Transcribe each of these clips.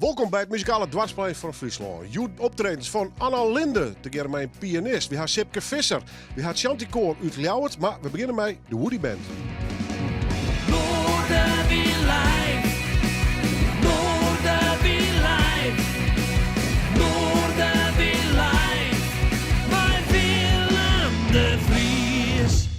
Wolkom by it muzikale doarpsplein fan Fryslân. Hjoed optredens fan Anna Linde, tegearre mei in pianist. Wy ha Sipke Visser, wy ha it Shantykoar út Ljouwert, mar we begjinne mei de Woody Band. Noardewyn live, Noardewyn live, Noardewyn live, mei Willem de Vries.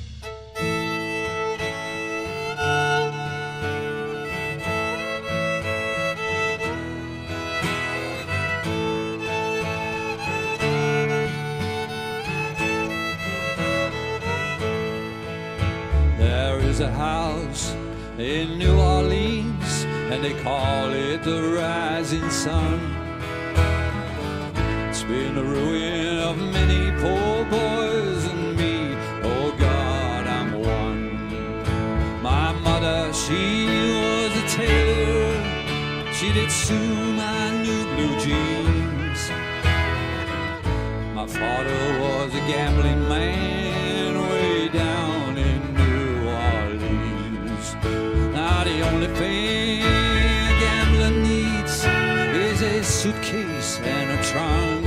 There is a house in New Orleans and they call it the Rising Sun. It's been the ruin of many poor boys and me. Oh God, I'm one. My mother, she was a tailor. She did sew my new blue jeans. My father was a gambling man way down in New Orleans. Now the only thing a gambler needs is a suitcase and a trunk.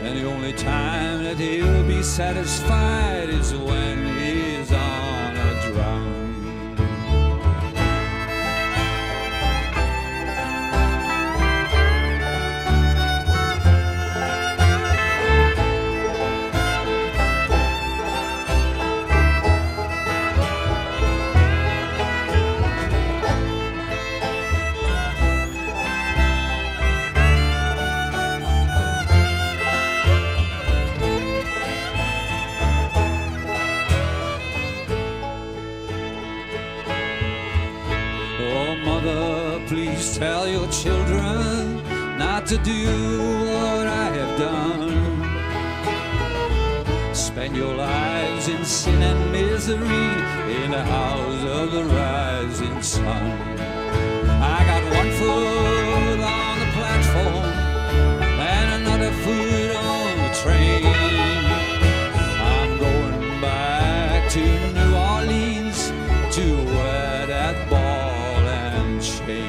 And the only time that he'll be satisfied is when he's on a drunk. Oh mother, please tell your children not to do what I have done. Spend your lives in sin and misery in the house of the rising sun. I got one foot on the platform and another foot on the train. I'm going back to New Orleans to wear that ball and chain.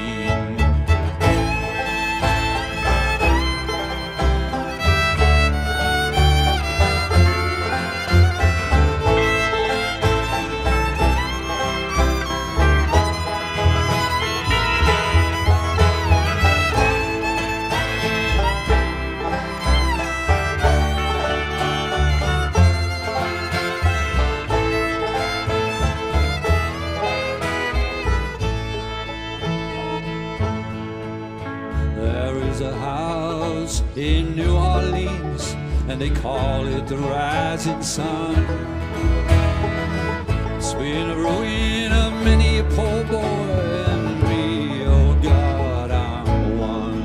There is a house in New Orleans, and they call it the Rising Sun. It's been the ruin of many a poor boy and me, oh God, I'm one.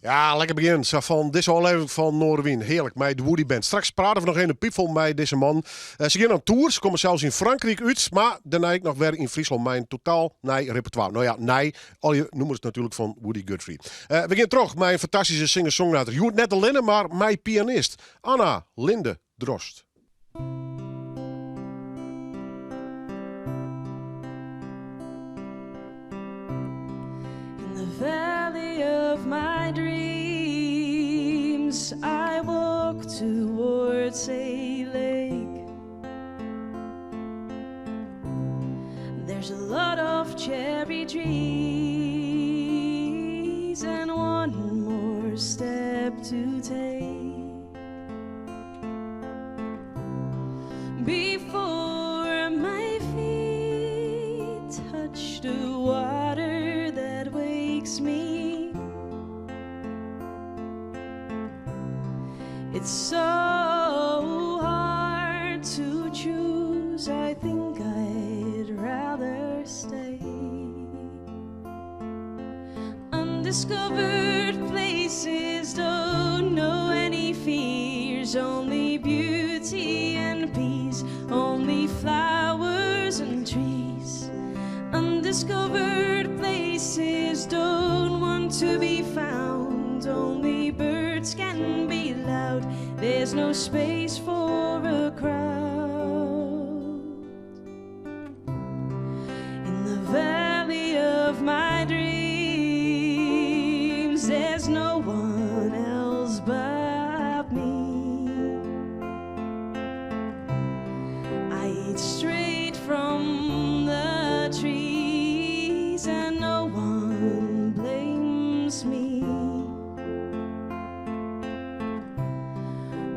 Ja, lekker begjin sa fan dizze ôflevering fan Noardewyn. Hearlik mei de Woody Band. Straks prate we noch even piepfol mei dizze man. Eh, se gean on tour, se komme sels yn Frankryk út, mar dêrnei ek noch wer yn Fryslân mei in totaal nij repertoire. No ja, nij, al nûmers natuerlik fan Woody Guthrie. Eh, we gean troch mei in fantastyske singer-songwriter. Hjoed net allinne, mar mei pianist Anna Linde Drost. In the valley of my dreams, I walk towards a lake. There's a lot of cherry trees and one more step to take. Before my feet touch the water that wakes me. It's so hard to choose. I think I'd rather stay. Undiscovered places don't know any fears, only beauty. beauty and peace, only flowers and trees. Undiscovered places don't want to be found, only birds can be loud, there's no space for a crowd. In the valley of my dreams, there's no one else but me. I eat straight from the trees, and no one blames me.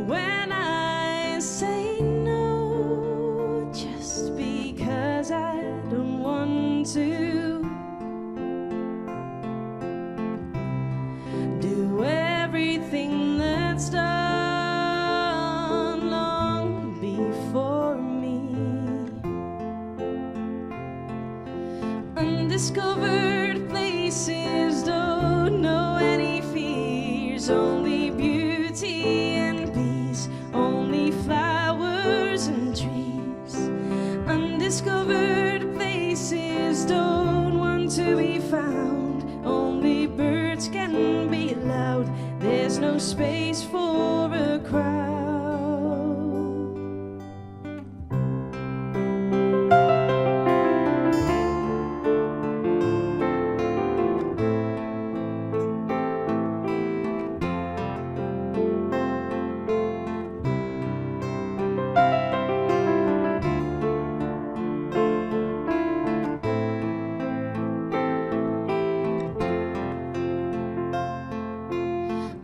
When I say no, just because I don't want to do everything that's done long before me. Undiscovered places don't know any fears, only beauty and peace, only flowers and trees. Undiscovered places don't want to be found, only birds can be loud, there's no space for a crowd.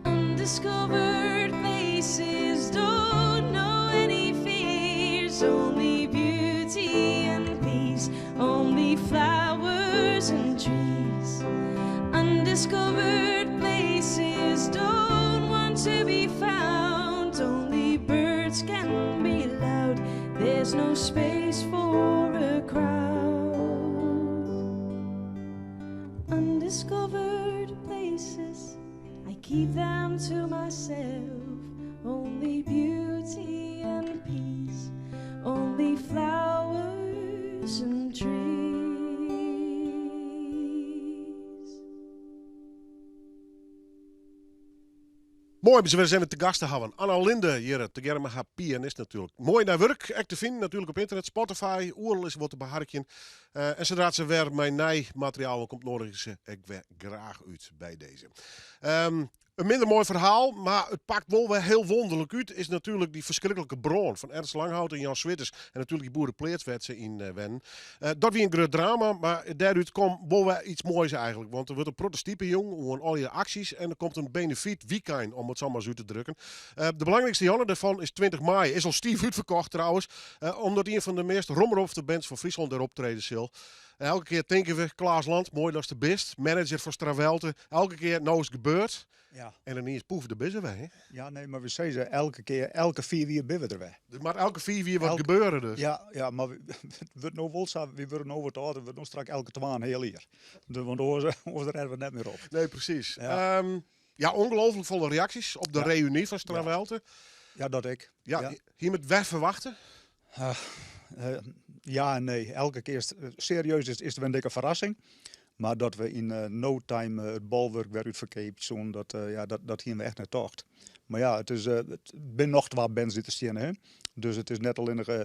Undiscovered places don't know any fears, only beauty and peace, only flowers and trees. Undiscovered places don't want to be found, only birds can be loud, there's no space for a crowd. Undiscovered places, I keep them to myself, only beauty and peace, only flowers and trees. Moai om se wer ris even te gast te hawwen. Anna Linde hjir tegearre mei har pianist natuerlik. Moai nij wurk, ek te finen natuerlik op ynternet, Spotify, oeral is wol te beharkjen. En sadra't se wer mei nij materiaal komt, noadigje ik se ek wer graach út by dizze. In minder moai ferhaal, mar it pakt wol wer hiel wonderlik út, is natuerlik dy ferskriklike brân fan Ernst Langhout en Jan Switters en natuerlik dy boerepleats wêr't se yn wennen. Dat wie in grut drama, mar dêrút komt wol wer iets moais eigenlik. Want der wurdt in protte stipe jûn oan allegear aksjes en der komt in benefyt wykein, om it sa mar ris út te drukken. De belangrykste jûn dêrfan is 20 maaie, is al stiif útferkocht trouwens, omdat ien fan de meast romrofte bands fan Fryslân dêr optrede sil. En elke kear tinke we, Klaas Land, moai datst der bist, manager fan Strawelte. Elke kear, no is it gebeurd. Ja. En ineens poef, dêr binne se wer. Hè? Ja, nee, mar we sizze elke kear, elke 5 jier binne we der wer. Der moat elke 5 jier wat gebeure dus. Ja, ja, mar it wurdt no wol sa, wy wurde no wat âlder, it wurdt no strak elke twaenheal jier. De, want oars, oars rêde we it net mear op. Nee, presys. Ja. Ja, ongelooflijk folle reaksjes op de reüny fan Strawelte. Ja, dat ek. Ja, hie it wer ferwachte? Ja en nee. Elke kear is it, serieus is it wer in dikke ferrassing. Mar dat we yn no time it Bolwurk wer útferkeapje soenen, dat, ja, dat hiene we echt net tocht. Mar ja, it is, it binne noch twa bands dy't der steane, hè. Dus it is net allinnich, hè,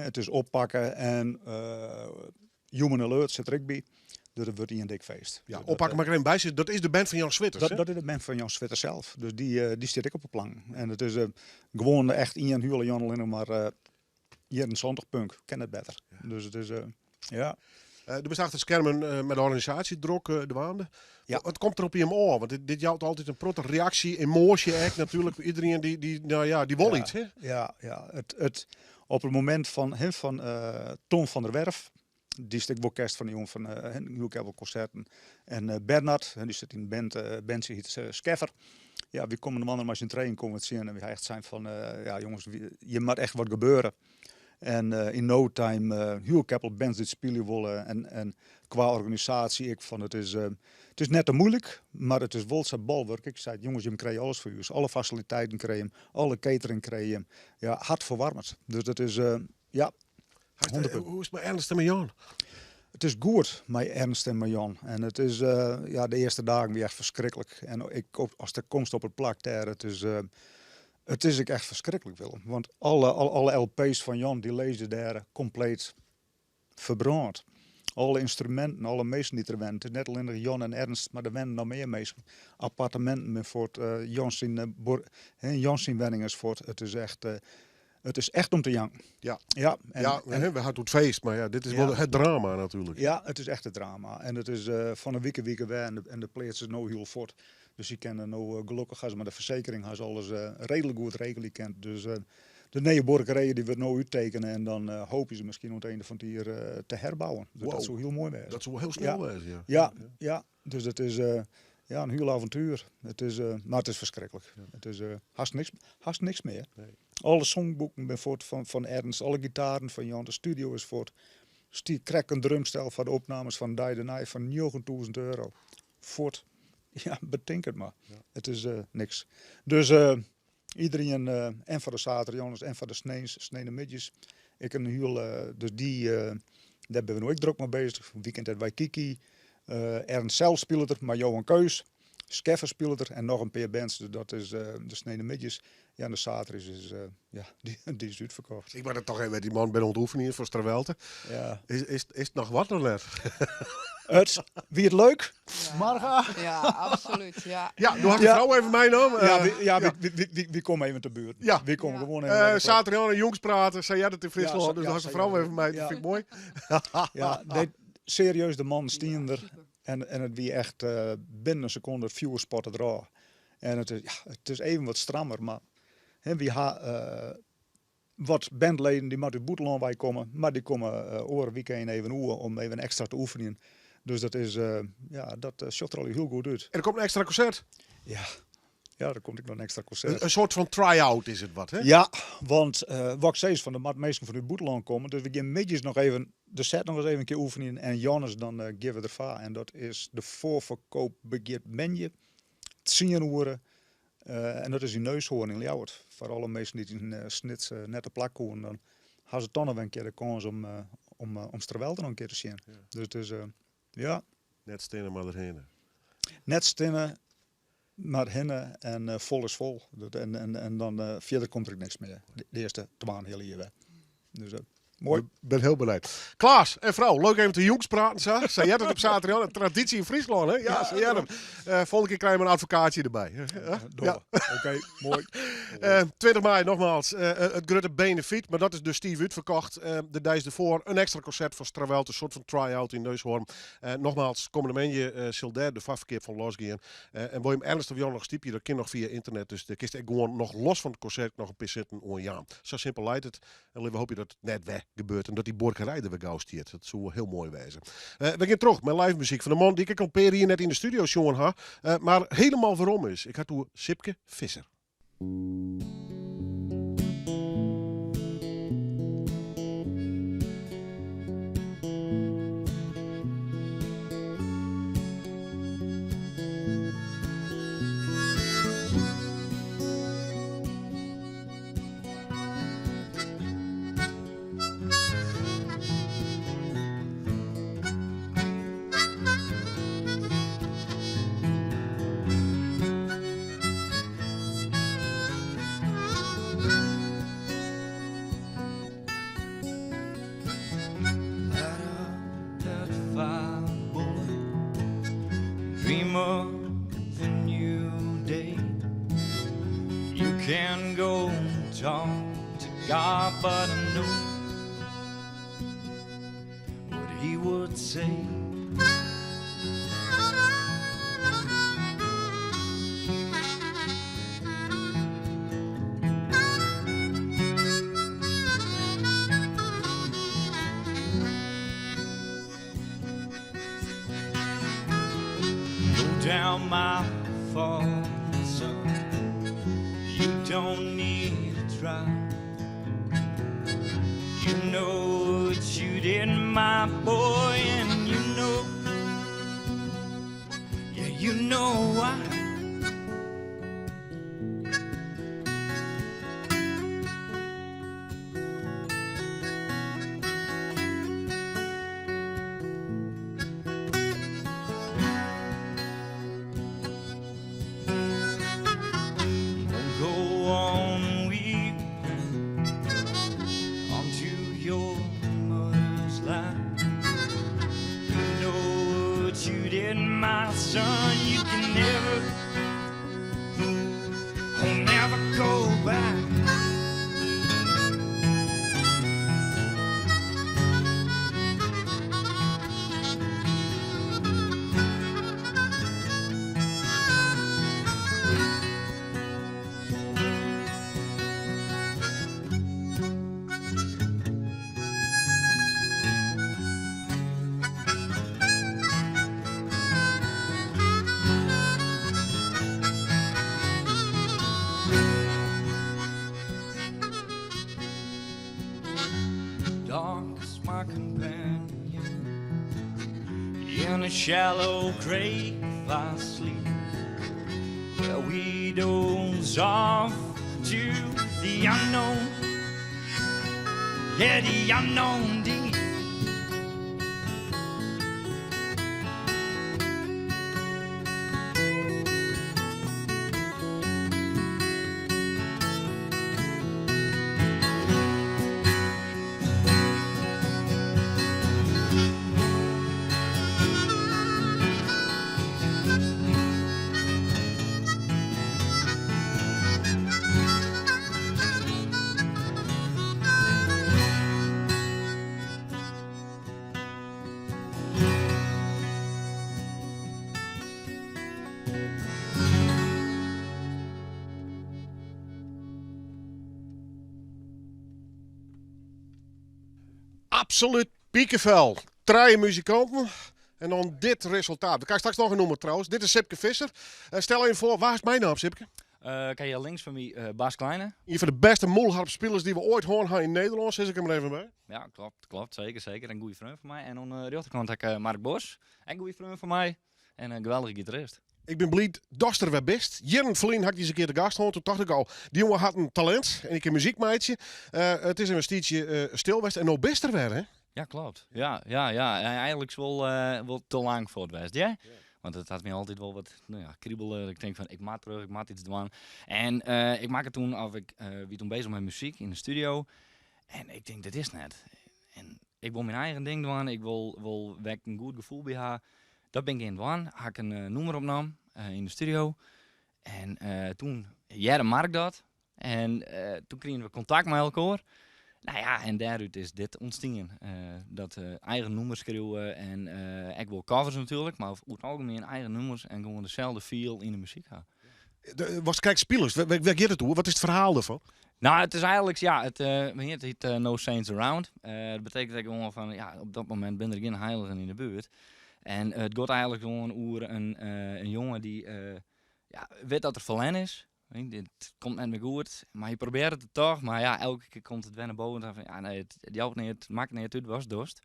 it is oppakke en Human Alert sit der ek by. Dus it wurdt ien dik feest. Ja, oppakke moat ik der even by sizze, dat is de band fan Jan Switters, hè? Dat is de band fan Jan Switters sels. Dus dy stiet ek op 'e plank. En it is gewoan echt ien hiele jûn allinnich mar jierren 70 punk. Kin net better. Dus it is, ja. Do bist achter de skermen mei de organisaasje drok dwaande. Ja. Wat komt der op jim ôf? Want dit jout altyd in protte reaksje, emoasje ek natuerlik. Iderien dy, nou ja, dy wol iets, hè? Ja, ja. It, op it momint fan, hè, fan Ton van der Werf, dy sit ek wol kenst fan de jûn fan Nieuw konserten. En Bernard, dy sit yn band, bandje hyt Skeffer. Ja, wy komme de mannen mei syn treeën komme tsjin en wy ha echt sein fan, ja jonges, hjir moat echt wat gebeure. En yn no time hiel keppel bands dy't spylje wolle en, en kwa organisaasje ek fan it is net te muoilik, mar it is wol sa'n bolwurk. Ik sei, jonges, jim krije alles foar ús. Alle fasiliteiten krije jim, alle catering krije jim. Ja, hartferwaarmend. Dus dat is, ja, 100 Hoe is it mei Ernst en mei Jan? It is goed mei Ernst en mei Jan. En it is, ja, de earste dagen wie echt ferskriklik. En ik, as der komst op it plak dêr, it is ek echt ferskriklik, Willem. Want alle LP's fan Jan, dy lizze dêr kompleet ferbrând. Alle ynstruminten, alle minsken dy't der wennen. It is net allinnich Jan en Ernst, mar der wennen noch mear minsken. Apparteminten binne fuort, Jan syn wenning is fuort. It is echt om te janken. Ja, en, ja, en, we hadden het feest, mar ja, dit is wol it drama natuerlik. Ja, it is echt it drama. En it is fan in wike wer en de pleats is no hiel fuort. Dus dy kinne no gelokkich, ha se mei de fersekering ha se alles reedlik goed regelje kind. Dus de nije buorkerij dy wurdt no úttekene en dan hoopje se miskien oan it ein fan it jier te herbouwen. Dus dat soe hiel moai wêze. Dat soe hiel snel wêze, ja. Ja, ja. Dus it is ja, in hiel avontuer. Mar it is ferskriklik. It is hast niks mear. Nee. Alle songboeken binne fuort fan Ernst, alle gitaren fan Jan, de studio is fuort. Stiet krekt in drumstel foar de opnames fan dei dêrnei fan 9000 euro. Fuort. Ja, betink it mar. It is niks. Dus iedereen, en foar de saterdeis en foar de sneontemiddeis. Ik in hiel, dus dy, dêr binne we no ek drok mei beuzich. Weekend at Waikiki. Ernst sels spilet der, mei Johan Keus. Skeffer spilet der en noch in pear bands. Dus dat is de sneontemiddeis. Ja, en de saterdeis is, ja, dy is útferkocht. Ik moat it toch even, dy man binne oan it oefenjen foar Strawelte. Ja. Is it noch wat of net? Wie it leuk? Ja. Marga? Ja, absoluut. Ja. Ja, do hast de frou even meinaam. Ja, wy komme even te buert. Ja. Wy komme gewoan even lekker Saterdeis jûns prate, sa heart it yn Fryslân. Ja, dus ja, do hast de sa frou heart even mei, dat Ja. fyn ik moai. Ja, nee, serieus, de mannen stienen Ja, der. super. En it wie echt binnen in sekonde it fjoer spatte derôf. En ja, it is even wat strammer, mar hè, wy ha wat bandleden dy moatte út it bûtenlân wei komme, mar dy komme oare weekend even oer om even ekstra te oefenjen. Dus dat is, ja, dat sjocht der al hiel goed út. En der komt in ekstra konsert? Ja, ja, der komt ek noch in ekstra konsert. In soart fan try-out is it wat, hè? Ja, want wat ik sis, fan der moatte minsken fan út it bûtenlân komme. Dus we gean middeis noch even de set noch ris even in kear oefenjen en jûns dan gean we derfoar. En dat is de foarferkoop begjint moandei, 10 oere. En dat is yn Neushoorn yn Ljouwert. Foar alle minsken dy't yn Snits net te plak koenen, dan ha se toch noch wer in kear de kâns om Strawelte noch in kear te sjen. Ja. Dus it is, ja. Net stinne, mar derhinne. Net stinne, mar hinne en fol is fol. Dat, en dan fierder komt der ek niks mear. De earste twaenheal jier wer. Dus moai. Ik ben hiel benijd. Klaas en frou, leuk even te jûns praten sa. Sa heart it op saterdei. Een traditie yn Fryslân, hè? Ja, sa heart it. Folgjende kear krije we in advokaatsje derby. Ja, ja. Oké, moai. 20 mei, nogmaals, it grutte benefyt. Mar dat is dus stiif útferkocht. De deis derfoar in ekstra konsert fan Strawelte, in soart fan try-out yn Neushoorn. Nogmaals, kommende moandei sil dêr de foarferkeap fan losgean. En wol jim Ernst of Jan noch stypje, dat kin noch fia ynternet. Dus dêr kinst ek gewoan noch los fan it konsert noch in pear sinten oan jaan. Sa simpel leit it. En litte we hoopje dat it net wer gebeurt en dat dy buorkerij der wer gau stiet. Dat soe hiel moai wêze. We gean troch mei live muzyk fan de man dy't ik al in pear jier net yn de studio sjoen ha, mar hielendal werom is. Ik ha it oer Sipke Visser. Dream of a new day. You can go talk to God, but I know what he would say. Go down my father, son. You don't need to try. You know what you did, my boy, and you know, yeah, you know why. Don't go on weeping onto your mother's lap. You know what you did, my son. You can never, oh, never go back. Dark is my companion. In a shallow grave I sleep. Where we doze off to the unknown. Yeah, the unknown deep. Absoluut pikevel. Trije muzikanten en dan dit resultaat. We krijgen straks nog een nûmer trouwens. Dit is Sipke Visser. Eh, stel even voor, wa is myn naam, Sipke? Uh, kijk hier links fan my uh, Bas Kleine. Ien fan de bêste mûlharpspilers dy't we oait hân ha yn Nederlân, sis ik him der even by. Ja, kloppet, kloppet. Seker, seker. In goede freon fan my. En oan de rjochterkant ha ik uh, Mark Bos. In goede freon fan my. En in geweldige gitarist. Ik bin bliid datst der wer bist. Jierren ferlyn ha ik dy ris in kear te gast hân. Doe tocht ik al, dy jonge hat in talint en hy kin muzyk meitsje. Uh, it is in tiidsje uh, stil west en no bist der wer, hè? Ja, kloppet. Ja, ja, ja. En eigenlik wol, uh, wol te lang fuort west, ja? Want it hat my altyd wol wat no ja, kribele. Ik tink fan, ik moat terug, ik moat iets dwaan. En uh, ik makke toen, of ik uh, wie toen bezich mei muzyk yn de studio. En ik tink, dit is net. En ik wol myn eigen ding dwaan. Ik wol, wol wêr't ik in goed gefoel by ha. Dat bin ik gean dwaan. Ha ik in uh, nûmer opnommen uh, yn de studio. En uh, toen hearde Mark dat. En uh, toen krigen we kontakt mei elkoar. No ja, en dêrút is dit ûntstien. Uh, dat uh, eigen nûmers skriuwe en uh, ek wol covers natuerlik, mar oer it algemien eigen nûmers en gewoan deselde feel yn de muzyk ha. Watst krekt spilest, wêr giet it oer? Wat is it ferhaal derfan? No, it is eigenlik, ja, it, uh, it hjit uh, No Saints Around. Uh, dat betekent ek gewoan fan, ja, op dat momint binne der gjin heiligen yn de buert. En it giet eigenlik gewoan oer in, in jonge dy't ja, wit dat er ferlern is. It komt net mear goed, mar hy probearret it toch. Mar ja, elke kear komt it wer nei boven. Dan fan, ja, nee, it jout neat, it makket neat út watst dochst.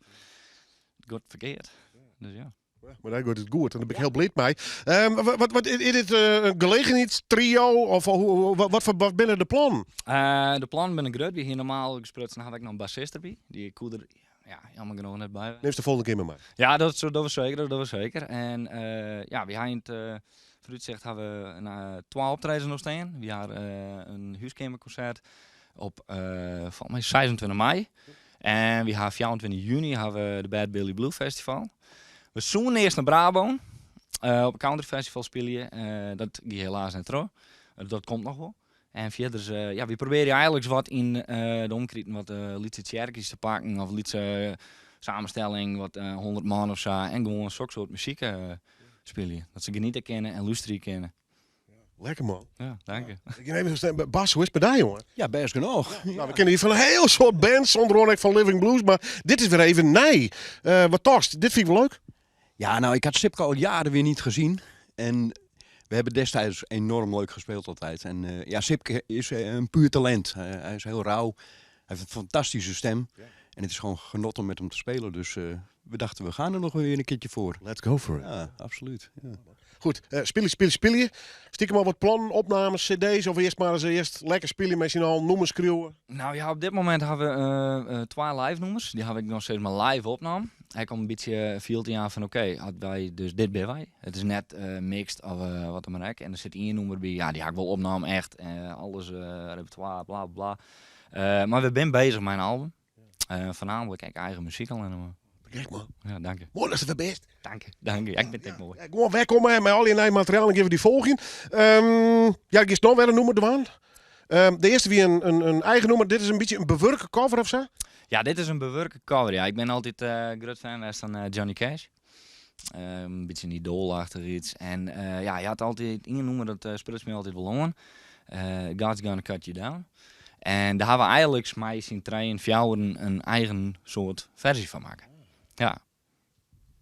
It giet ferkeard. Dus ja. Mar dan giet it goed en dêr bin ik hiel bliid mei. Um, wat, wat, is dit uh, in gelegenheidstrio? Of hoe, wat, wat, wat binne de plannen? Uh, de plannen binne grut. Wy hiene normaal gesprutsen ha ik noch in bassist derby. Dy koe der ja, jammer genôch net by. Nimst de folgjende kear mei mei? Ja, dat, dat was seker, dat was seker. En uh, ja, wy ha yn it uh, foarútsicht ha we in, uh, twa optredens noch stean. Wy ha in húskeamerkonsert op uh, folgens my 26 mei. En wy ha 24 juny ha we de Bad Billy Blue Festival. We soene earst nei Brabân uh, op in country festival spylje. Uh, dat gie helaas net troch. Dat komt noch wol. En fierders, uh, ja, wy probearje eigenlik wat yn uh, de omkriten wat uh, lytse tsjerkjes te pakken of lytse samenstelling, wat 100 man of sa. En gewoan sok soart muzyk spylje. Dat se geniete kinne en lústerje kinne. Lekker man. Ja, dank je. Ik gean even Bas, hoe is it mei dy, jonge? Ja, bêst genôch. Ja. No, we kenne dy fan in hiel soad bands, ûnder oare ek fan Living Blues, mar dit is wer even nij. Uh, wat tochtst? Dit fyn ik wol leuk. Ja, nou, ik had Sipke al jaren weer niet gezien. En we hebben destijds enorm leuk gespeeld altijd. En uh, ja, Sipke is een puur talent. hij is heel rauw. heeft een fantastische stem. En het is gewoon genot om met hem te spelen. Dus we dachten, we gaan er nog weer een keertje voor. Let's go for it. Ja, absoluut. Ja. Goed, spelen, spelen, spelen. Stiekem al wat plannen, opnames, cd's of eerst maar eens eerst lekker spelen met z'n allen, noemen, schreeuwen. Nou ja, op dit moment hebben we twee live nummers. Die heb ik nog steeds maar live opnam. Hij komt een beetje viel aan van oké, had wij dus dit bij wij. Het is net mixed of wat dan maar ook. En er zit één nummer bij, ja, die had ik wel opnam echt. Alles repertoire, bla bla. Maar we zijn bezig met een album. Voornamelijk kijk, eigen muziek al en Kijk man. Ja, dank je. Mooi dat ze het best. Dank je, dank je. Ja, ik ben het echt mooi. Ja, gewoon wegkomen met al je nieuw materiaal en geven die volging. Ja, ik is nog weer een nummer ervan. De eerste wie een eigen nummer. Dit is een beetje een bewerkte cover of zo? Ja, dit is een bewerkte cover. Ja, ik ben altijd groot fan geweest van Johnny Cash. Een beetje een idoolachtig iets. En ja, je had altijd één nummer dat speelt me altijd wel aan. God's Gonna Cut You Down. En daar hebben we eigenlijk mij zien trainen voor een eigen soort versie van maken. Ja.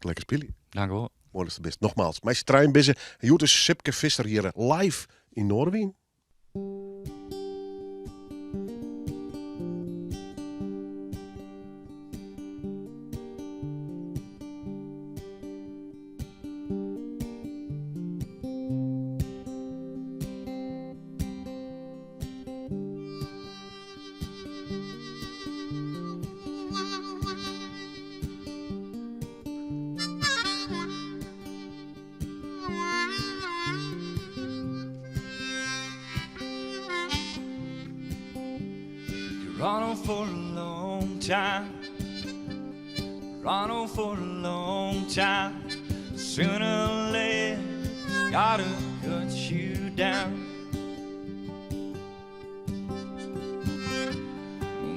Lekker spelen. Dank u wel. Mooi dat het best. Nogmaals, meisje trein binnen. Joet is Sipke Visser hier live in Noardewyn. Run on for a long time, run on for a long time. Sooner or later, gotta cut you down.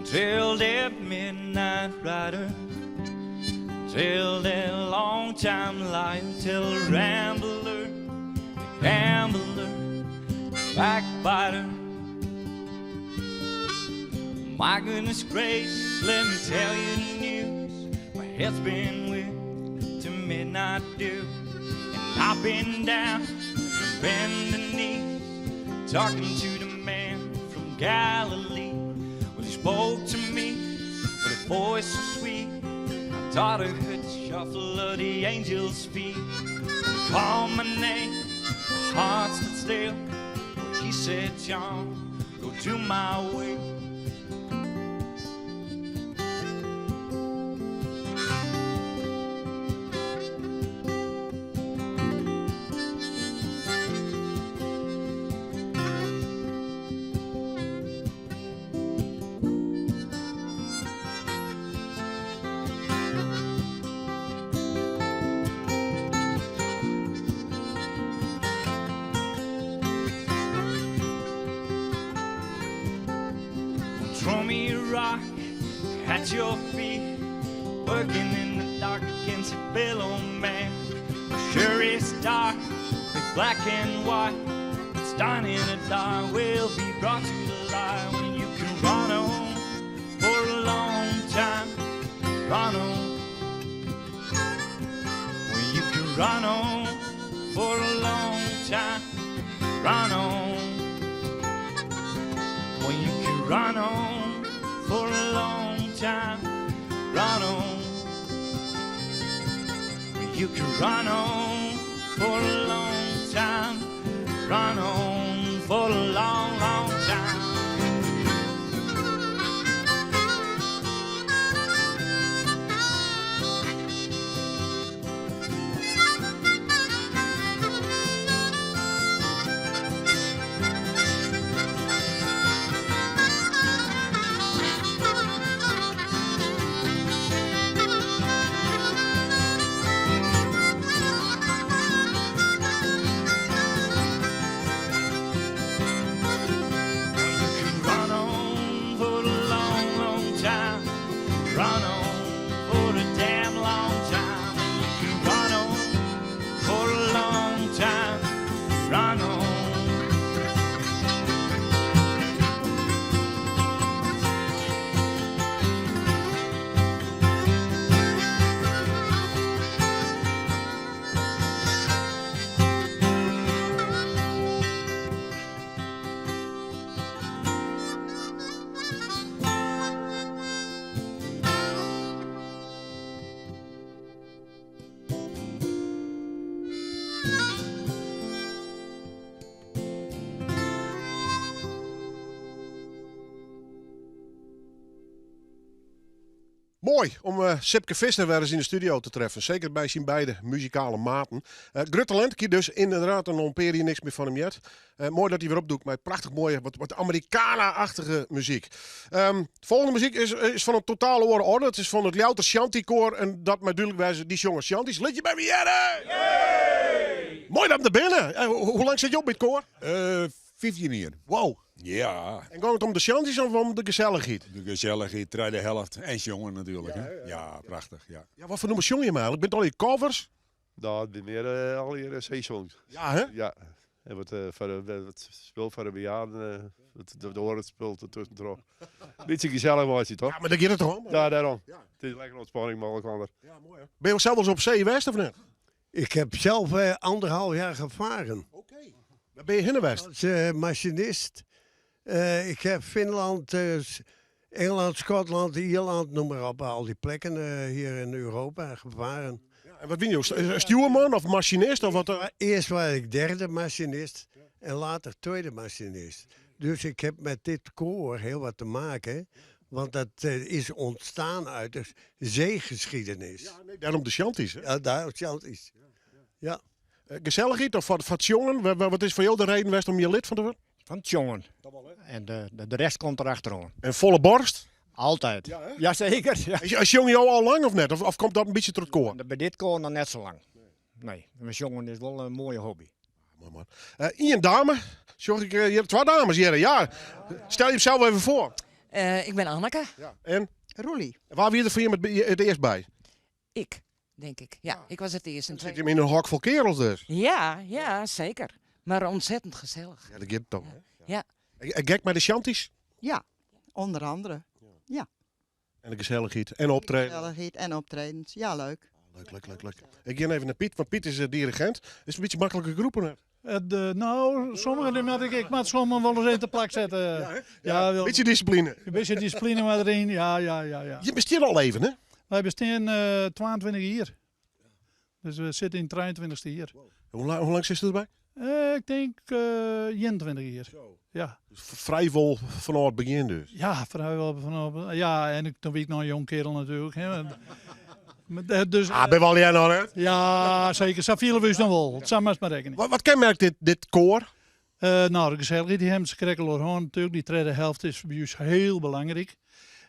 Till that midnight rider, till that long time liar, till the rambler, the gambler, the backbiter. My goodness gracious, let me tell you the news. My head's been whipped to midnight dew, and I've been down, bending knees, talking to the man from Galilee. Well, he spoke to me with a voice so sweet. I thought I heard the shuffle of the angels' feet. He called my name, my heart stood still. Well, he said, John, go to my way. Throw me a rock at your feet, working in the dark against your fellow man. Sure it's dark, but black and white. It's done in the dark, will be brought to the light when you can run on for a long time. Run on. When you can run on for a long time. Run on. When you can run on for a long time, run on. When you can run on for a long time, run on for a long, long time. Moai om Sipke Visser wer ris yn de studio te treffen. Seker by syn beide muzikale maten. Grut talint, ik hie dus ynderdaad al in pear jier niks mear fan him heard. Moai dat hy wer opdûkt mei prachtich moaie, wat Americana-achtige muzyk. De folgjende muzyk is fan in totaal oare orde. It is fan it Ljouwerter Shantykoar en dat mei dúdlik wêze, dy sjonge shanties. Lit je by my hearre! Moai dat jim der binne. Hoe lang sit jo by it koar? 15 jier. Wow. Ja. En giet it om de shanties of om de gesellichheid? De gesellichheid, tredde helft en sjongen natuerlik. Ja, ja, prachtich. Ja. Ja, wat foar nûmers sjonge jimme eigenlik? Binne it allegear covers? No, it binne mear allegear seesongs. Ja, hè? Ja. En wat, foar de, wat spul foar de bejaarden, wat de oare spul tuskentroch. Bytsje gesellich meitsje, toch? Ja, mar dêr giet it toch om? Ja, dêrom. Ja. It is lekker ontspanning mei elkoar. Ja, moai hè. Binne jo sels wolris op see west of net? Ik heb zelf anderhalf jaar gevaren. Oké. Wêr binne je hinne west? Als machinist. Ik heb Finland, Engeland, Schotland, Ierland, noem maar op. Al die plekken hier in Europa gevaren. Ja, en wat wiene jo? Stjoerman of machinist? Of wat? Eerst was ik derde machinist en later tweede machinist. Dus ik heb met dit koor heel wat te maken. Want dat is ontstaan uit de zeegeschiedenis. Ja, nee, dêrom de shanties. Hè? Ja, daarom shanties. Ja. Gesellichheid of foar it sjongen? Wat is foar jo de reden west om hjir lid fan te wurden? Fan it sjongen. En de rest komt derachteroan. En folle borst? Altyd. Ja, hè? Jazeker. Ja. Sjonge jo al lang of net? Of komt dat in bytsje troch it koar? By dit koar noch net sa lang. Nee, mar sjongen is wol in moaie hobby. Moai man. Ien dame, sjoch ik hjir, twa dames hjir. Ja, stel jimsels even foar. Ik bin Anneke. Ja. En? Roelie. Wa wie der foar jim it earst by? Ik, denk ik. Ja, ik was it earst. Dan sit jim yn in hok fol kearels dus. Ja, ja, seker. Mar ontzettend gesellich. Ja, dat giet toch. Ja. Gek mei de shanties? Ja, onder andere. Ja. En de gesellichheid en optreden. Gesellichheid en optredens. Ja, leuk. Leuk, leuk, leuk, leuk. Ik gean even nei Piet, want Piet is dirigent. Is it in bytsje maklike groep of net? No, sommige die moat ik, ik moat sommigen wol ris even te plak sette. Ja, Ja, wel- Bytsje dissipline. In bytsje dissipline moat deryn, ja, ja, ja, ja. Je bestean al even, hè? Wy bestean 22 jier. Dus we sitte yn it 23ste jier. Hoe lang, hoe lang sitst derby? Ik tink 21 jier. Ja. Dus frijwol fanôf it begjin dus? Ja, frijwol fanôf. Ja, en ik, doe wie ik noch in jong kerel natuerlik. Hè. Maar, dus, Ah, ben wel jij nog, hè? Ja, seker. Sa fiele we ús dan wol. Sa moatst mar rekkenje. Wat kenmerkt dit koar? No, de gesellichheid dy hawwe se krekt al oer hân natuerlik. Dy tredde helft is by ús hiel belangryk.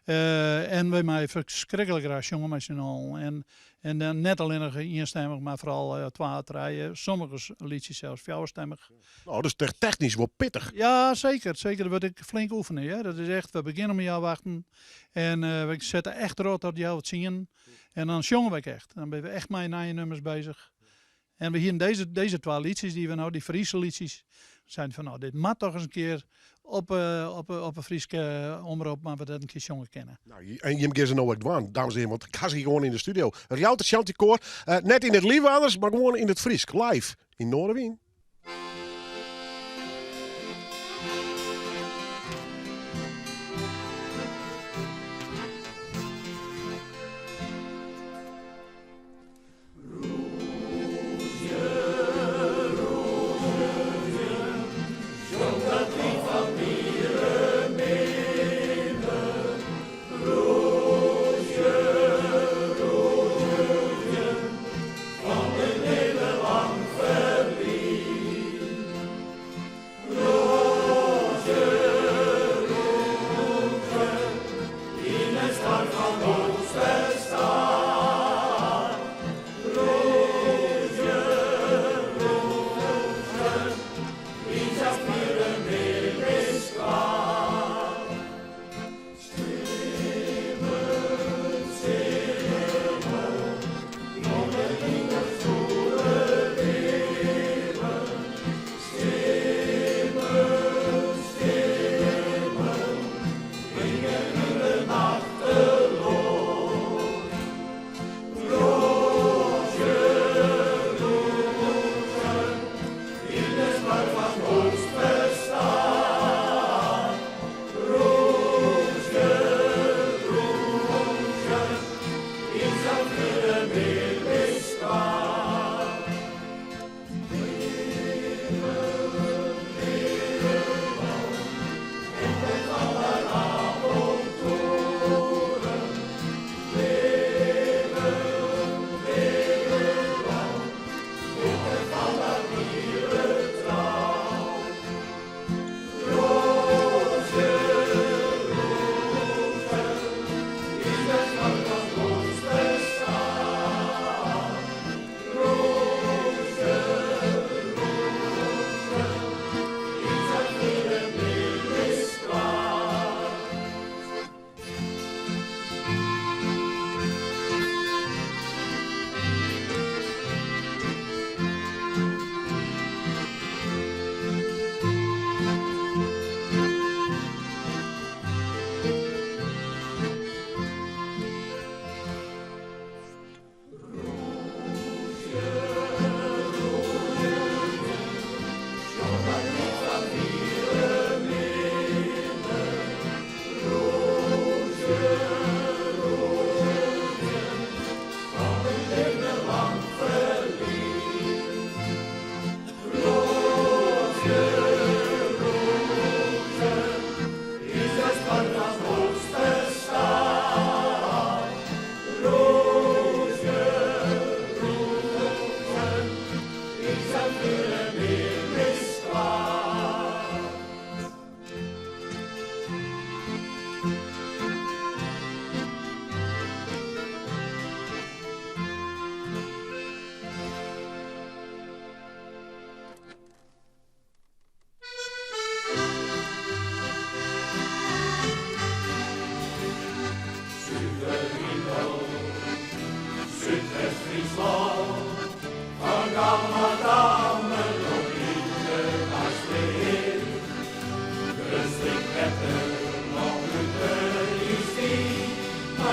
En wy meie ferskriklik graach sjonge mei syn allen. En dan net allinnich ienstemmich, mar foaral twa, trije, sommige lietsjes sels fjouwerstemmich. No, dat is technysk wol pittich. Ja, seker. Seker. Der wurdt ek flink oefene. Hear. Dat is echt, we begjinne om healwei achten en we sette echt derop tot healwei tsienen. En dan sjonge we ek echt. Dan binne we echt mei nije nummers bezich. En we hienen dizze twa lietsjes dy't we no, dy Fryske lietsjes, seinen fan no, dit moat toch ris in kear op 'e Fryske omrop, moatte we dat in kear sjonge kinne. No, en jim gean se no ek dwaan, dames en hearen, want ik ha se hjir gewoan yn de studio. It Ljouwerter Shantykoar, net yn it Liwwadders, mar gewoan yn it Frysk, live yn Noardewyn.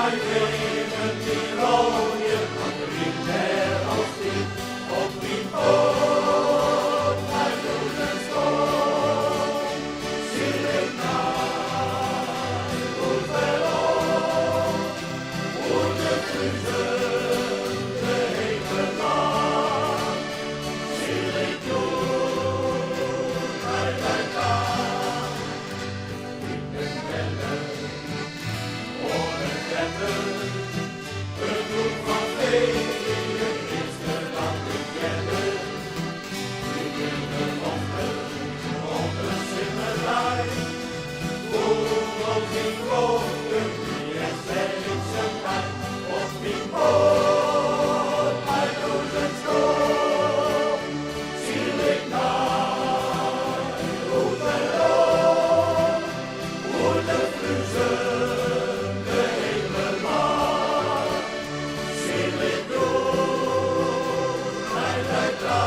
Nei wegen dy't rôlje, want de wyn dêr al stiet. Op myn boat nei Rozenskop syl ik nei hûs werom. Oer de Fluezen, de hege mar, syl ik hjoed nei dy ta. Ik bin berne oan it wetter, it lûd fan feest wie it earste dat ik hearde. Dy grutte loften op in simmerdei, fûgels yn kloften, wie echt wer lytse kij. Op myn boat nei Rozenskop, syl ik nei hûs werom. Oer de Fluezen, de hege mar, syl ik hjoed nei dy ta.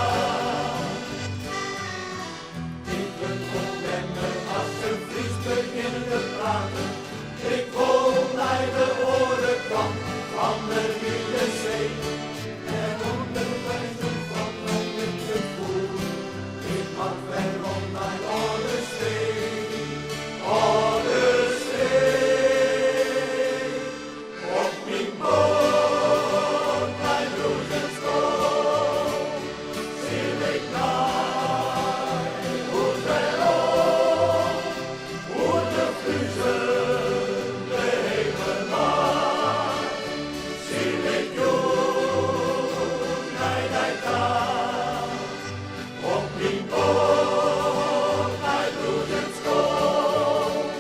Ik wurd wol better as se Frysk begjinne te praten. Ik wol nei de oare kant fan de wide see. En ûnderweis fan my it gefoel, ik moat werom nei âlde stee. Âlde stee. Op myn boat nei Rozenskop syl ik nei hûs werom. Oer de Fluezen, de hege mar, syl ik hjoed nei dy ta. Op myn boat nei Rozenskop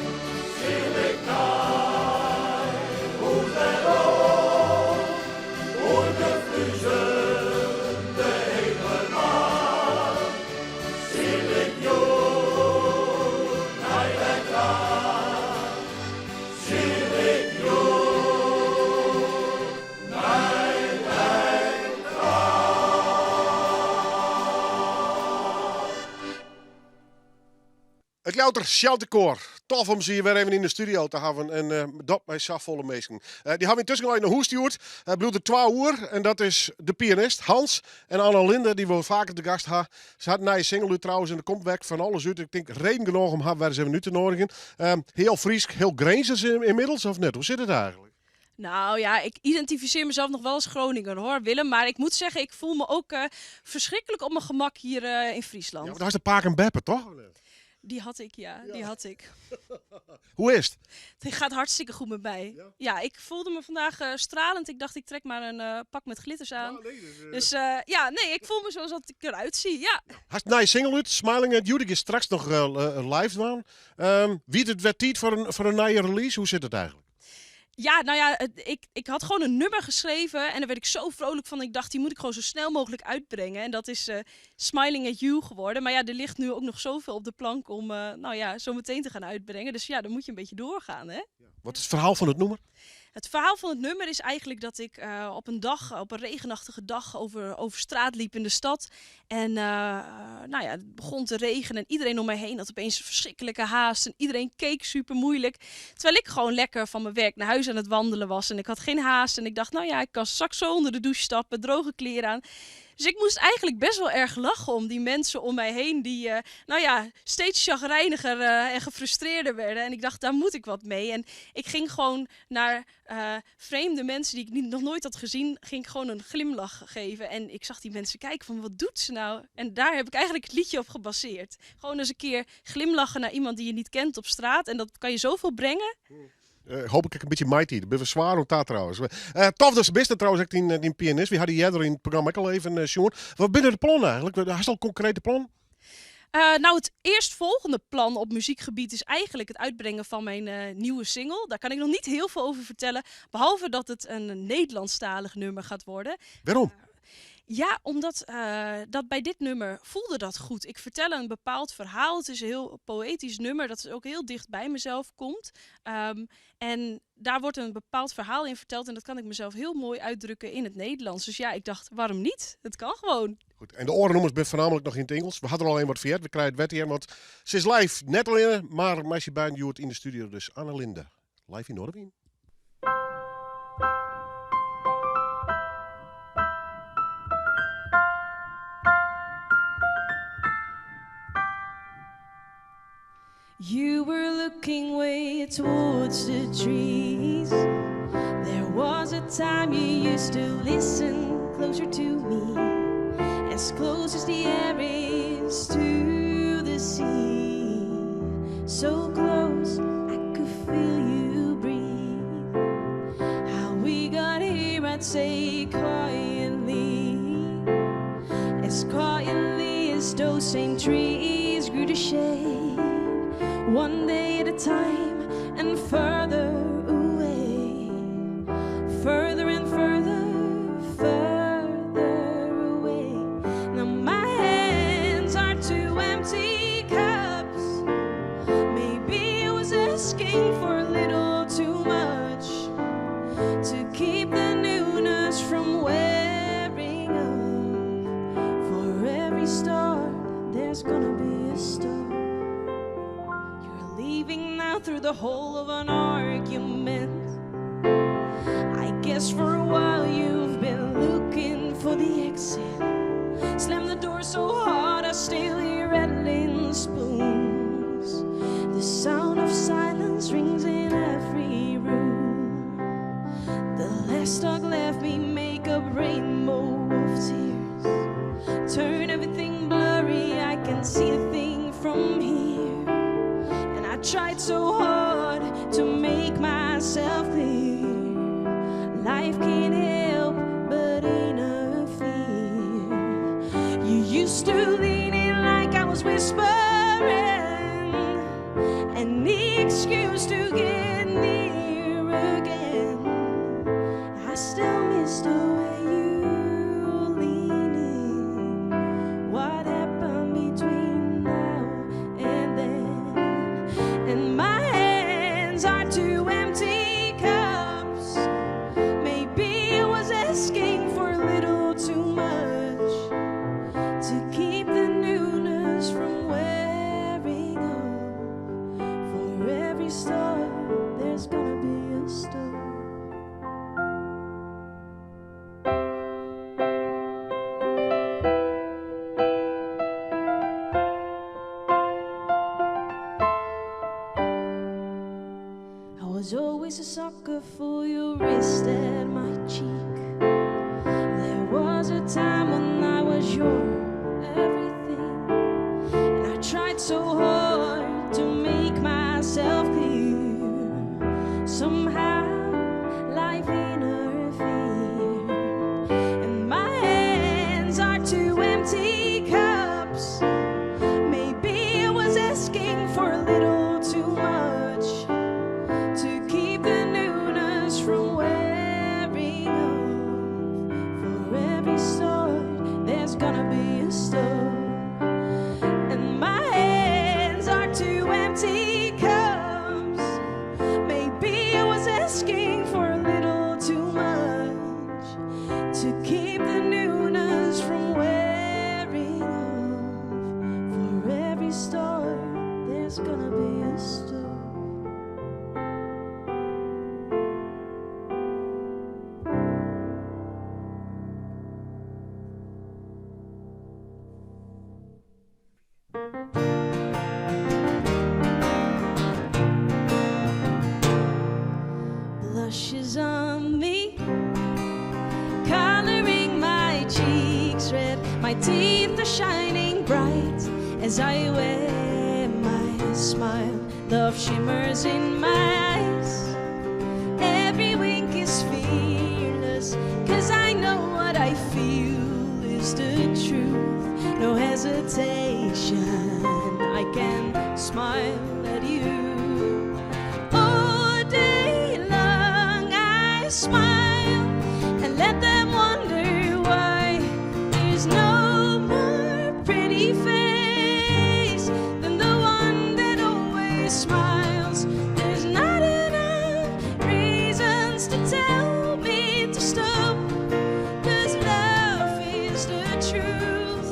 syl ik nei hûs werom. Oer de Fluezen, de hege mar, syl ik hjoed nei dy ta. Syl ik hjoed nei dy ta. It Ljouwerter Sjelterkoar. Tof om se hjir wer even yn de studio te hawwen en eh, dat mei safolle minsken. Eh, dy hawwe yntusken al nei hûs stjoerd. Uh, bliuwt der twa oer en dat is de pianist Hans en Anna Linde, dy't we faker te gast ha. Se hat in nije single út trouwens en der komt wer fan alles út. Ik tink reden genôch om har wer ris even út te noadigjen. Hiel Frysk, hiel Grinzers ynmiddels of net? Hoe sit it eigentlik? Nou ja, ik identificeer mezelf nog wel als Groninger hoor, Willem. Maar ik moet zeggen, ik voel me ook verschrikkelijk op mijn gemak hier in Friesland. Ja, want hast de pake en beppe, toch? Die had ik, ja. Die had ik. Hoe is het? Het gaat hartstikke goed met mij. Ja, ik voelde me vandaag stralend. Ik dacht, ik trek maar een pak met glitters aan. Ja, nee, dus, dus ja, nee, ik voel me zoals dat ik eruit zie, ja. Hast in nije single út, Smiling at You, dy giest straks noch live dwaan. Wie it wer tiid foar in nije release? Hoe sit it eigentlik? Ja, nou ja, ik had gewoon een nummer geschreven en daar werd ik zo vrolijk van. Ik dacht, die moet ik gewoon zo snel mogelijk uitbrengen. En dat is Smiling at You geworden. Maar ja, er ligt nu ook nog zoveel op de plank om nou ja, zo meteen te gaan uitbrengen. Dus ja, dan moet je een beetje doorgaan, hè? Wat is it ferhaal fan it nûmer? Het verhaal van het nummer is eigenlijk dat ik op een dag, op een regenachtige dag, over straat liep in de stad. En nou ja, het begon te regenen en iedereen om mij heen had opeens verschrikkelijke haast. En iedereen keek super moeilijk. Terwijl ik gewoon lekker van mijn werk naar huis aan het wandelen was. En ik had geen haast en ik dacht, nou ja, ik kan straks zo onder de douche stappen, droge kleren aan. Dus ik moest eigenlijk best wel erg lachen om die mensen om mij heen die nou ja, steeds chagrijniger en gefrustreerder werden. En ik dacht, daar moet ik wat mee. En ik ging gewoon naar vreemde mensen die ik niet, nog nooit had gezien, ging ik gewoon een glimlach geven. En ik zag die mensen kijken van, wat doet ze nou? En daar heb ik eigenlijk het liedje op gebaseerd. Gewoon eens een keer glimlachen naar iemand die je niet kent op straat. En dat kan je zoveel brengen. Hoop ik in bytsje meitiid. Binne we swaar oan ta trouwens. Tof datst der bist trouwens, ek dyn pianist. Wy ha dy earder yn it programma ek al even sjoen. Wat binne de plannen eigentlik? Hast al konkrete plannen? Nou, het eerstvolgende plan op muziekgebied is eigenlijk het uitbrengen van mijn nieuwe single. Daar kan ik nog niet heel veel over vertellen, behalve dat het een Nederlandstalig nummer gaat worden. Waarom? Ja, omdat dat bij dit nummer voelde dat goed. Ik vertel een bepaald verhaal. Het is een heel poëtisch nummer dat ook heel dicht bij mezelf komt. En daar wordt een bepaald verhaal in verteld en dat kan ik mezelf heel mooi uitdrukken in het Nederlands. Dus ja, ik dacht, waarom niet? Het kan gewoon. Goed, en de oare nûmers binne foarnaamlik noch yn it Ingelsk. We ha der al even wat foar heard. We krije it wer te hearren, want se is live net allinne, mar mei syn beiden hjoed yn de studio. Dus Anne Linde, live yn Noardewyn. the trees. There was a time you used to listen closer to me, as close as the air is to the sea. So close I could feel you breathe. How we got here, I'd say quietly, as quietly as those same trees grew to shade, one day at a time and further away, further and further, further away. Now my hands are two empty cups. Maybe I was asking for a little too much to keep the newness from wearing off. For every start, there's gonna be a stop. You're leaving now through the whole of an argument. I guess for a while you've been looking for the exit. Slam the door so hard I still hear rattling spoons. The sound of silence rings in every room. The last dog left me make a rainbow of tears. Turn everything blurry, I can see a thing from here. And I tried so hard to make myself clear. Life can't help but interfere. You used to lean in like I was whispering, any excuse to get near again. I still miss the way you lean in. What happened between now and then? And my hands are two empty cups. Maybe I was asking for a little too much to keep the newness from wearing off. For every start, there's gonna be a stop. I was always a sucker for your wrist and my cheek. There was a time when I was your everything, and I tried so hard to make myself clear. Somehow life interfered, and my hands are two empty cups. Maybe I was asking for a little too much to keep the newness from wearing off. For every start, there's gonna be a stop. And my hands are two empty cups. Maybe I was asking for a little too much to keep the newness from wearing off. For every start, there's gonna be a stop. Blushes on me, coloring my cheeks red. My teeth are shining bright as I wear my smile. Love shimmers in my eyes. Every wink is fearless, 'cause I know what I feel is the truth. No hesitation, I can smile at you. All day long I smile and let them wonder why there's no more pretty face than the one that always smiles. There's not enough reasons to tell me to stop, 'cause love is the truth.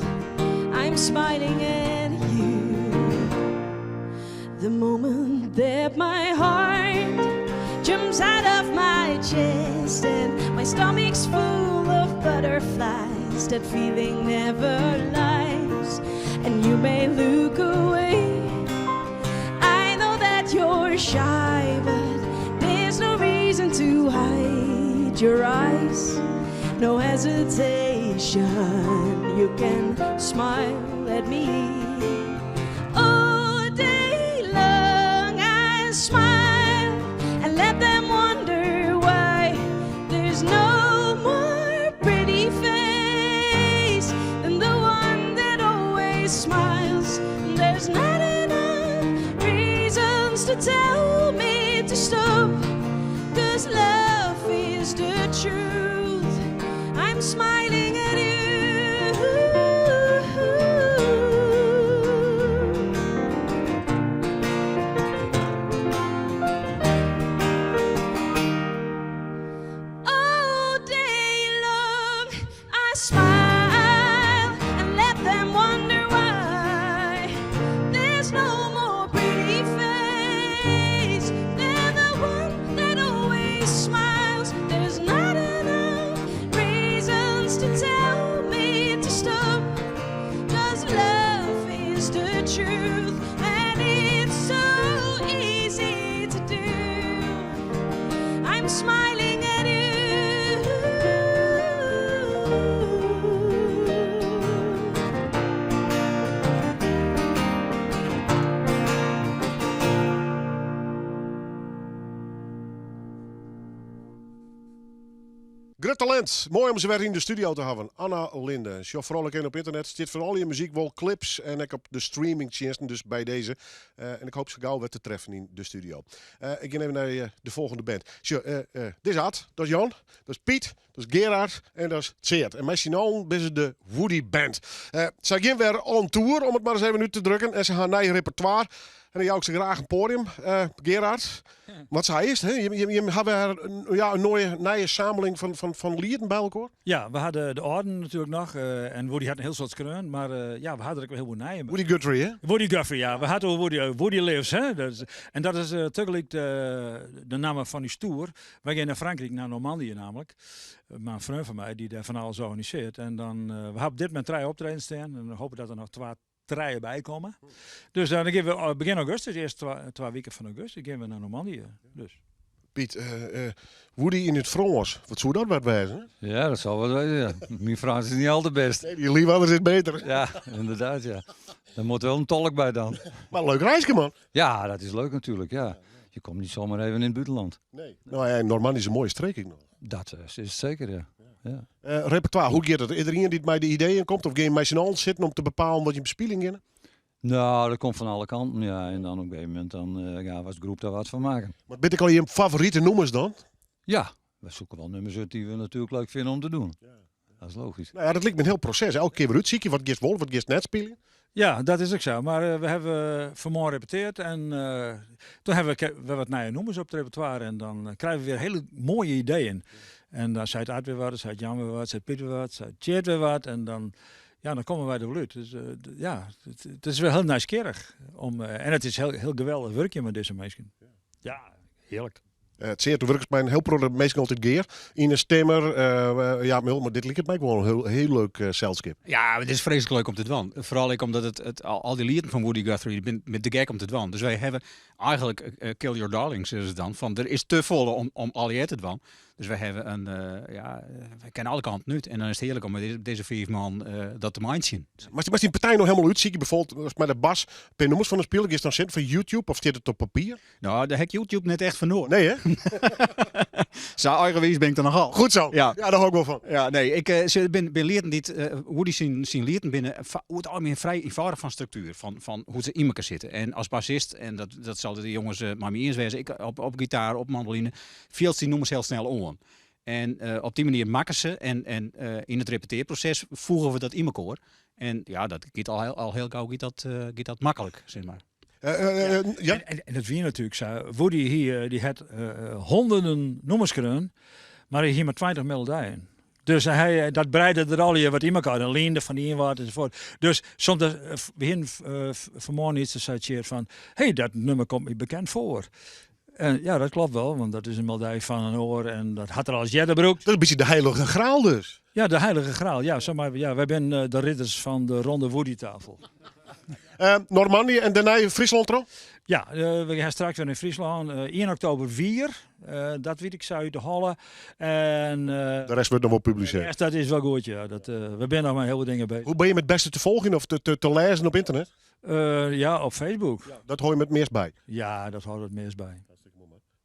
I'm smiling at you. The moment that my heart jumps out of my chest and my stomach's full of butterflies, that feeling never lies. And you may look away, I know that you're shy, but reason to hide your eyes, no hesitation. You can smile at me. All day long I smile and let them wonder why there's no more pretty face than the one that always smiles. There's not enough reasons to tell me to stop, 'cause love is the truth. I'm smiling at you. All day long I smile and let them wonder why there's no more pretty face than the one that always smiles. There's not enough reasons to tell me to stop, 'cause love is the truth and it's so easy to do. I'm smiling at you. Grut talint. Moai om se wer yn de studio te hawwen. Anna Linde. Sjoch foaral ek even op ynternet. Stiet fan al je muzyk wol clips en ek op de streamingtsjinsten. Dus by dizze. En ik hoop se gau wer te treffen yn de studio. Ik gean even nei de folgjende band. Sjoch, dit is Ad, dat is Jan, dat is Piet, dat is Gerard en dat is Tseard. En mei syn allen binne se de Woody Band. Sy gean wer on tour, om it mar ris even út te drukken. En se ha nij repertoire. En dan jou ik se graach in poadium. Gerard, wat sei is, hè? Jim hawwe wer ja, in nije samling fan lieten by elkoar? Ja, we hadden de âlden natuerlik noch. En Woody hat in hiel soad skreaun, mar ja, we hadden der ek wol hiel wat nije. Woody Guthrie, hè? Woody Guthrie, ja. We hadden Woody, Woody Lives, hè? Dat is, en dat is tagelyk de namme fan ús tour. Wy gean nei Frankryk, nei Normandië namelijk. Mei in freon fan my dy't dêr fan alles organisearret. En dan, we ha op dit momint trije optredens stean en we hoopje dat der noch twa, trije by komme. Dus dan gean we begjin augustus, earst twa wiken fan augustus, gean we nei Normandië. Dus. Piet, Woody yn it Frâns, wat soe dat wat wêze? Ja, dat sil wat wêze, ja. Myn Frâns is net al te bêst. Nee, dy Liwwadders is better. Ja, ynderdaad, ja. Der moat wol in tolk by dan. Mar leuk reiske, man. Ja, dat is leuk natuerlik, ja. Je komt net samar even yn it bûtenlân. Nee. No ja, Normandië is in moaie streek ek noch. Dat is it seker, ja. Ja. Repertoire, hoe giet it? Is der ien dy't mei de ideeën komt of gean je mei syn allen sitten om te bepalen wat je bespyljen geane? Nou, dat komt fan alle kanten, ja. En dan op in gegeven momint dan, ja, was de groep daar wat fan maken. Mar binne it ek al jim favorite nûmers dan? Ja, we soeke wol nûmers út dy't we natuerlik leuk fine om te dwaan. Dat is logysk. Nou ja, dat liket my in hiel proses. Elke kear wer útsykje, wat giest wol, wat giest net spyljen. Ja, dat is ek sa. Mar we hawwe fanmoarn repetearre en toen hawwe we wer wat nije nûmers op it repertoire en dan krije we wer hiele moaie ideeën. En dan seit Ad wer wat, dan seit Jan wer wat, seit Piet wer wat, seit Tjeerd wer wat en dan, ja, dan komme wy der wol út. Dus ja, it is wer hiel nijsgjirrich om, en it is hiel, hiel geweldich wurkjen mei dizze minsken. Ja, hearlik. Tseard, do wurkest mei in hiel protte minsken altyd gear. Yn in stimmer, ja, mar dit liket my gewoan in hiel, hiel leuk selskip. Ja, it is freeslik leuk om te dwaan. Foaral ek omdat it al dy lieten fan Woody Guthrie, dy binne te gek om te dwaan. Dus wy hawwe eigenlik Kill Your Darlings is it dan, fan der is te folle om allegear te dwaan. Dus wy hawwe in, ja, wy kinne alle kanten út. En dan is it hearlik om mei dizze fiif man dat te meitsjen. Moatst dyn partij no hielendal útsykje, byfoarbyld mei de bas, in pear nûmers fan de spiler, giest dan sitten fan YouTube of stiet it op papier? Nou, dêr ha ik YouTube net echt foar nedich. Nee, hè? Sa eigenwiis bin ik der nochal. Goed zo. Ja. Ja, dêr hâld ik wol fan. Ja, nee, ik bin lieten dy't, Woody syn lieten binne oer it algemien frij ienfâldich fan struktuer, fan hoe't se yn mekoar sitte. En as bassist, en dat sille de jonges mei my iens wêze, ik op gitaar, op mandoline, fielst dy nûmers hiel snel oan. En op dy manier makke se en yn it repetearproses foege we dat yn mekoar. En ja, dat giet al hiel gau giet dat maklik, sis mar. Ja. En dat wie natuerlik sa. Woody hie, dy hat honderden nûmers skreaun, mar hy hie mar 20 melodijen. Dus hy, dat breide der allegear wat yn mekoar en liende fan ien wat ensafuort. Dus soms, we hienen fanmoarn iets, sei Tjeerd fan, hey, dat nûmer komt my bekend foar. En ja, dat klopt wol, want dat is in melodij fan in oar en dat hat er al earder brûkt. Dat is in bytsje de heilige graal dus. Ja, de heilige graal. Ja, zeg maar, ja, wy binne de ridders fan de ronde Woody-tafel. Normandië en dêrnei Fryslân troch? Ja, we gean straks wer yn Fryslân. Ien oktober Wier, dat wit ik sa út de holle. En, De rest wurdt noch wol de publisearre. rest, dat is wol goed, ja. Dat, we binne noch mei hiel wat dingen bezich. Hoe binne jim it bêste te folgjen of te lêzen op ynternet? Ja, op Facebook. Dat hâld je it meast by? Ja, dat hâldt it meast by.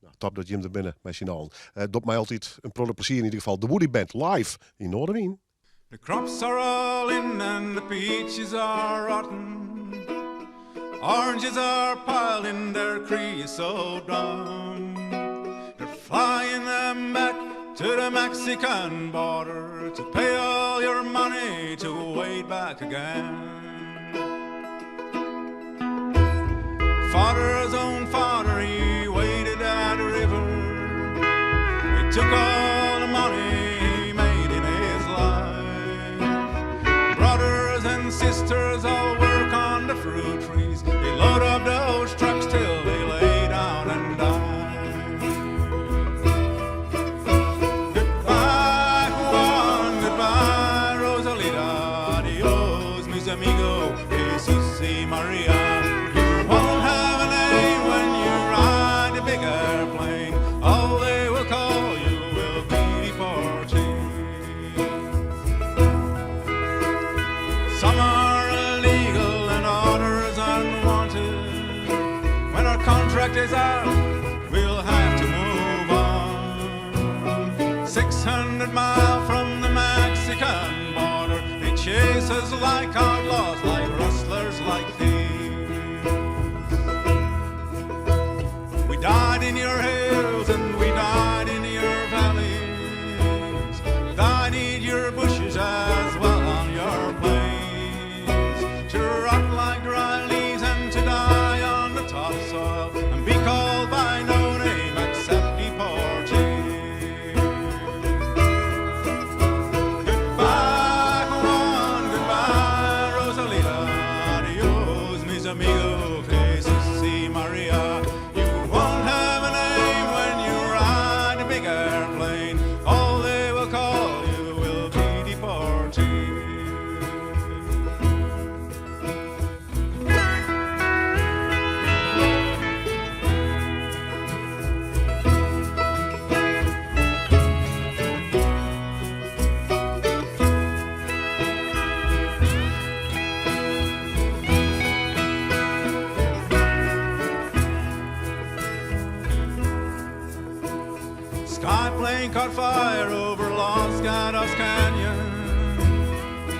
Nou, top dat jim der binne mei syn allen. Docht my altyd in protte plezier yn ieder gefal. De Woody Band live yn Noardewyn. The crops are all in and the peaches are rotten. Oranges are piled in their creosote dump. They're flying them back to the Mexican border to pay all your money to wade back again. Father's own father, he waded that river. He took all the money he made in his life. Brothers and sisters all work on the fruit trees. They load up those trucks till they lay down and die. Goodbye, Juan, goodbye, Rosalita. Adios, mis amigo, Jesus y Maria. You won't have a name when you ride the big airplane. All they will call you will be deportee. Some are illegal and others unwanted. When our contract is out, we'll have to move on. 600 miles from the Mexican border, they chase us like outlaws, like rustlers, like thieves. We died in your hills and we died in your valleys. Died in your bushes as well on your plains. To rot like dry leaves and to die on the topsoil and be called by no name except deportee. Goodbye, Juan, goodbye, Rosalita. Adios, mis amigos, Jesus y Maria. You won't have a name when you ride a big airplane. All they will call you will be deportee. Skyplane caught fire over Los Gatos Canyon.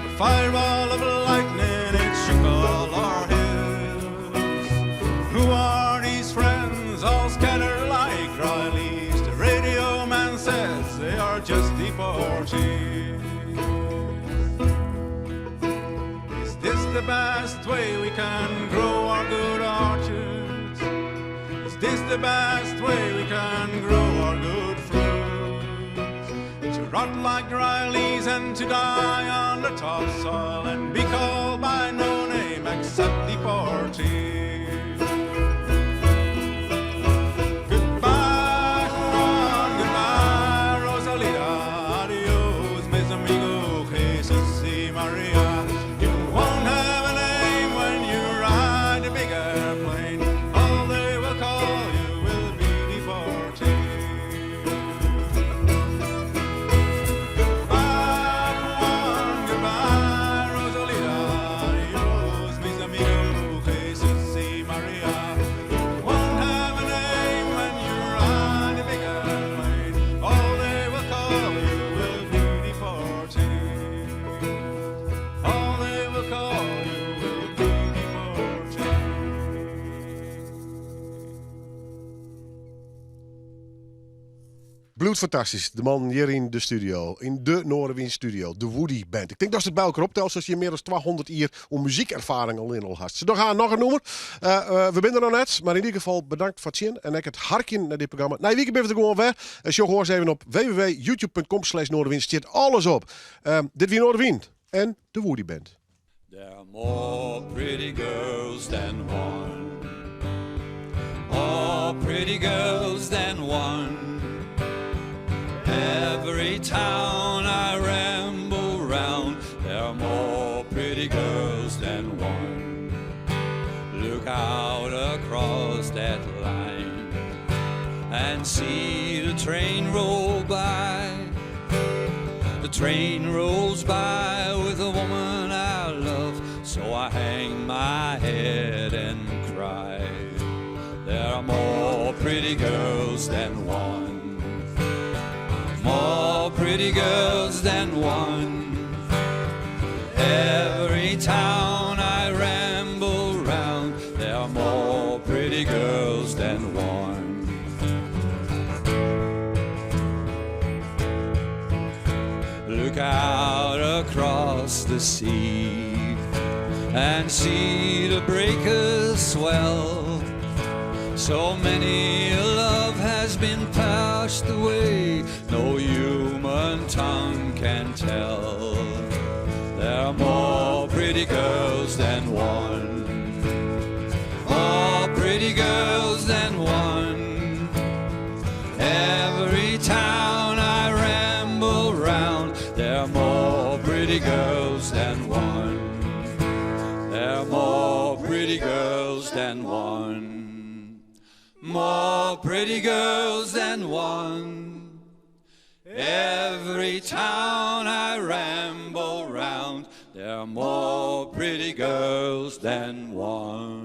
A fireball of lightning, it shook all our hills. Who are these friends, all scattered like dry leaves? The radio man says they are just deportees. Is this the best way we can grow our good orchards? Is this the best way we can grow our good fruits? To rot like dry leaves and to die on the topsoil and be called by no name except deportee. Goodbye, Juan, goodbye, Rosalita. Adios, mis amigo, Jesus y Maria. You won't have a name when you ride a big airplane. All they will call you will be deportee. Goodbye, Juan, goodbye, Rosalita. Adios, mis amigo, Jesus y Maria. You won't have a name when you ride a big airplane. All they will call you will be deportee. All they will call you will be deportee. Bliuwt fantastysk. De man hjir yn de studio. Yn de Noardewyn studio. De Woody Band. Ik tink datst it by elkoar optelst datst hjir mear as 200 jier oan muzykerfaring allinne al hast. Se dogge har noch in nûmer. We binne der noch net, mar yn ieder gefal bedankt foar it sjen en ek it harkjen nei dit programma. Nije wike binne we der gewoan wer. En sjoch oars even op www.youtube.com/noardewyn stiet alles op. Dit wie Noardewyn en de Woody Band. There are more pretty girls than one. More pretty girls than one. Every town I ramble round, there are more pretty girls than one. Look out across And see the train roll by. The train rolls by with a woman I love, so I hang my head and cry. There are more pretty girls than one. More pretty girls than one. Every town I ramble round, there are more pretty girls than one. Look out across the sea and see the breakers swell. So many a love has been passed away, no human tongue can tell. There are more pretty girls than one. More pretty girls than one. Every town I ramble round, there are more pretty girls than one. There are more pretty girls than one. More pretty girls than one. Every town I ramble round, there are more pretty girls than one.